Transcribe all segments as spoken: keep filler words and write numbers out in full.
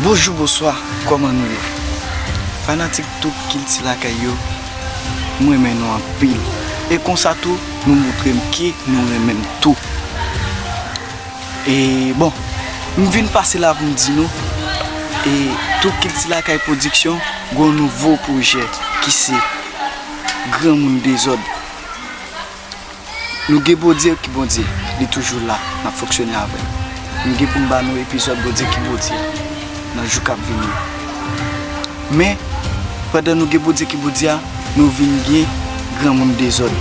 Bonjou, bonswa, kòman nou ye? Fanatik Tout Kilti Lakay yo, m renmen nou anpil. E konsa tou, nou montre m ke nou renmen m tou. E bon, m vin pase la pou m di nou, e Tout Kilti Lakay Pwodiksyon, gon nouvo pwojè ki se Granmoun Dezòd. Nou gen Bondye ki Bondye, li toujou la, n ap fonksyone avè l. M gen pou m ba nou epizòd Bondye ki Bondye nan jou k ap vini yo. Men, pandan nou gen Bondye ki Bondye a, nou vin gen Granmoun Dezòd.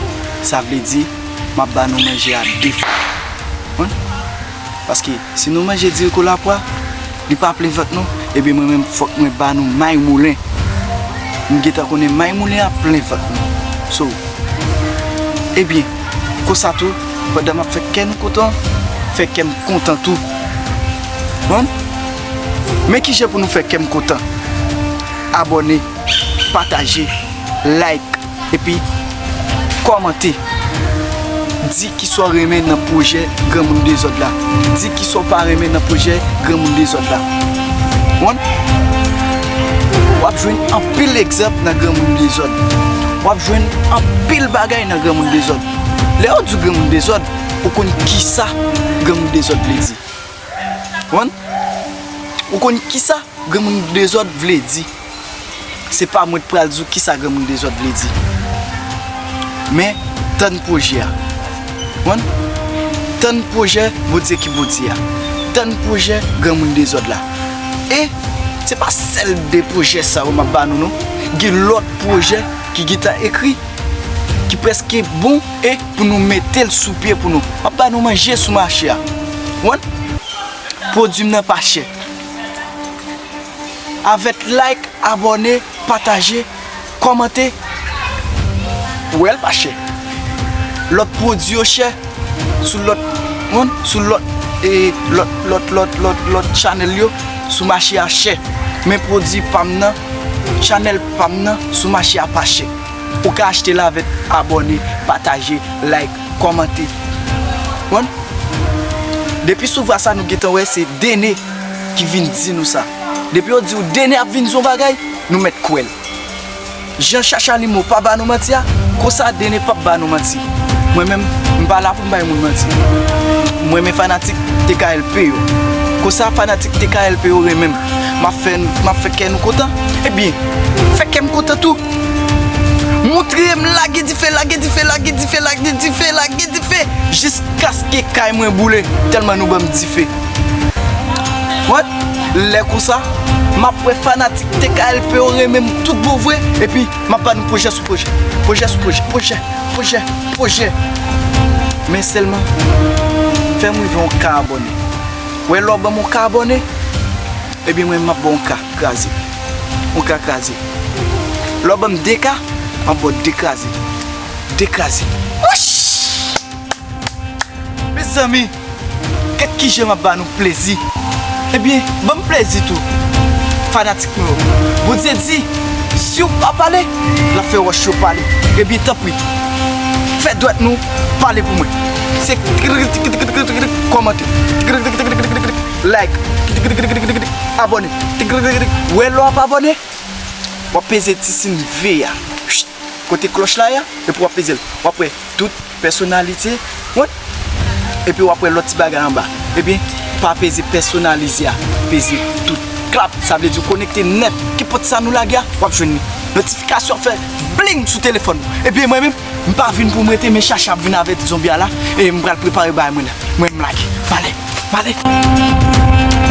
Sa vle di, m ap ba nou manje a de fwa. Konprann? Paske si nou manje diri kolapwa, li pa plen vant nou, ebyen mwen menm fòk mwen ba nou may moulen. M gentan konnen may moulen ap plen vant nou. So, ebyen, konsa tou, pandan m ap fè kè nou kontan, fè kè m kontan tou. Konprann? Men ki jan pou nou fè kè m kontan. Abòne, pataje, like, epi kòmante. Di kisa w renmen nan pwojè Granmoun Dezòd la. Di kisa w pa renmen nan pwojè Granmoun Dezòd la. Konprann? W ap jwenn anpil egzanp nan Granmoun Dezòd. W ap jwenn anpil bagay nan Granmoun Dezòd. Lè yo di w Granmoun Dezòd, ou konn kisa Granmoun Dezòd vle di. Konprann? Ou konn kisa Granmoun Dezòd vle di. Se pa mwen k pral di w kisa Granmoun Dezòd vle di. Men, tann pwojè a. Konprann? Tann pwojè Bondye ki Bondye a. Tann pwojè Granmoun Dezòd la. E se pa sèl de pwojè sa yo m ap ba nou, non. Gen lòt pwojè ki gentan ekri, ki prèske bon, e pou nou mete l sou pye pou nou. M ap ba nou manje sou mache a. Konprann? Pwodui m nan pa chè. Avèk like, abòne, pataje, kòmante. Ou wè l pa chè. Lòt pwodui yo chè sou lòt, konprann, sou lòt, e, lòt, lòt, lòt, lòt, lòt chanèl yo, sou mache a chè. Men pwodui pa m nan, chanèl pa m nan, sou mache a pa chè. Ou ka achte l avèk abòne, pataje, like, kòmante. Konprann? Depi sou vwa sa nou gentan wè se Dene ki vin di nou sa. Depi yo di w Dene ap vin di yon bagay, nou mèt kwè l. Jan Chacha Limo pa ba nou manti a, konsa Dene p ap ba nou manti. Mwen menm, m pa la pou m bay moun manti. Mwen men fanatik T K L P yo. Konsa fanatik T K L P yo renmen m. M ap fè, m ap fè kè nou kontan. Ebyen, fè kè m kontan tou. Montre m lage dife, lage dife, lage dife, lage dife, lage dife, jiskaske kay mwen boule, tèlman nou ban m dife. What? Lè konsa, m ap wè fanatik T K L P yo renmen m tout bon vre, epi m ap ba nou pwojè sou pwojè. Pwojè sou pwojè, pwojè, pwojè, pwojè. Men sèlman, fè m rive yon ka abòne. Wè lè w ban m yon ka abòne, ebyen mwen m ap ba w yon ka kraze. Yon ka kraze. Lè w ban m de ka, m ap ba w de kraze. De kraze. Wouch! Mezanmi, gad kijan m ap ba nou plezi. Ebyen, ban m plezi tou, fanatik mwen yo. Bondye di, si w pa pale, l ap fè wòch yo pale. Ebyen, tanpri, fè dwèt nou pale pou mwen. Se kòmante, like, abòne. Wè lè w ap abòne, w ap peze ti siy V a. Kote klòch la ye a, epi w ap peze l. W ap wè tout pèsonalite, wi. Epi w ap wè lòt ti bagay anba. Ebyen, pa peze pèsonalize a, peze tout. Klap, sa vle di w konekte nèt. Kenpòt sa nou lage a, w ap jwenn li. Notifikasyon ap fè bling sou telefòn ou. Ebyen, mwen menm, m pa vin pou m rete, men Chacha ap vin avèk zonbi a la, e m pral prepare bagay mwen la. Mwen, m lage. M ale, m ale.